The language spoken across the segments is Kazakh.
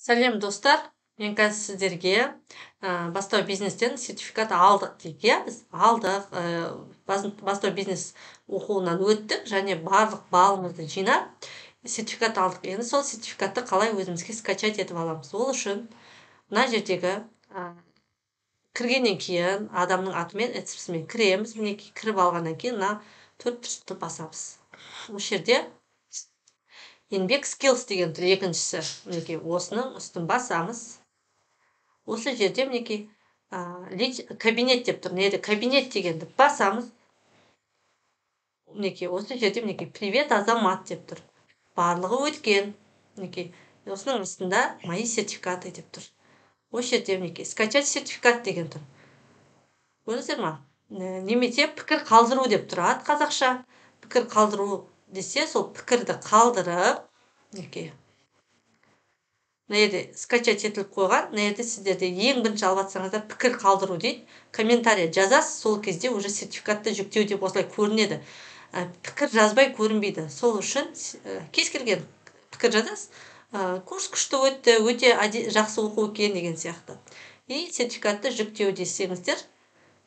Сәлем, достар! Мен қазір сіздерге Бастау бизнестен сертификат алдық дейік, иә. Біз алдық, Бастау бизнес оқуынан өттік және барлық балымызды жинап, сертификат алдық. Енді сол сертификатты қалай өзімізге скачать етіп аламыз? Ол үшін мына жердегі кіргеннен кейін адамның атымен, ЭЦП-сімен кіреміз. Мінекей, кіріп алғаннан кейін мына төрт бұрышты басамыз. Осы жерде «Еңбек Skills» деген тұр, екіншісі. Мінекей, осының үстін басамыз. Осы жерде, мінекей, «Кабинет» деп тұр. Мына жерде «Кабинет» дегенді басамыз. Мінекей, осы жерде, мінекей, «Привет, Азамат» деп тұр, барлығы өткен. Мінекей, осының астында «Мои сертификаты» деп тұр. Осы жерде, мінекей, «Скачать сертификат» деген тұр, көрдіңіздер ма? Немесе «Пікір қалдыру» деп тұрады қазақша. «Пікір қалдыру» десе, сол пікірді қалдырып, мінекей, мына жерде скачать етіліп қойған. Мына жерде сіздерде ең бірінші алып жатсаңыздар, «Пікір қалдыру» дейді, комментарий жазасыз. Сол кезде уже «Сертификатты жүктеу» деп осылай көрінеді. Пікір жазбай көрінбейді. Сол үшін кез келген пікір жазасыз: «Курс күшті өтті, өте жақсы оқу екен» деген сияқты. И «Сертификатты жүктеу» десеңіздер,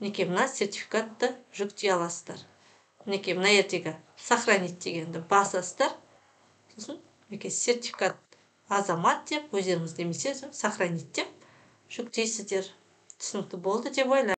мінекей, мына сертификатты жүктей аласыздар. Мінекей, мына жердегі «Сохранить» дегенді басасыздар. Сосын, мінекей, «Сертификат Азамат» деп өздеріңіз немесе «Сохранить» деп жүктейсіздер. Түсінікті болды деп ойлаймын.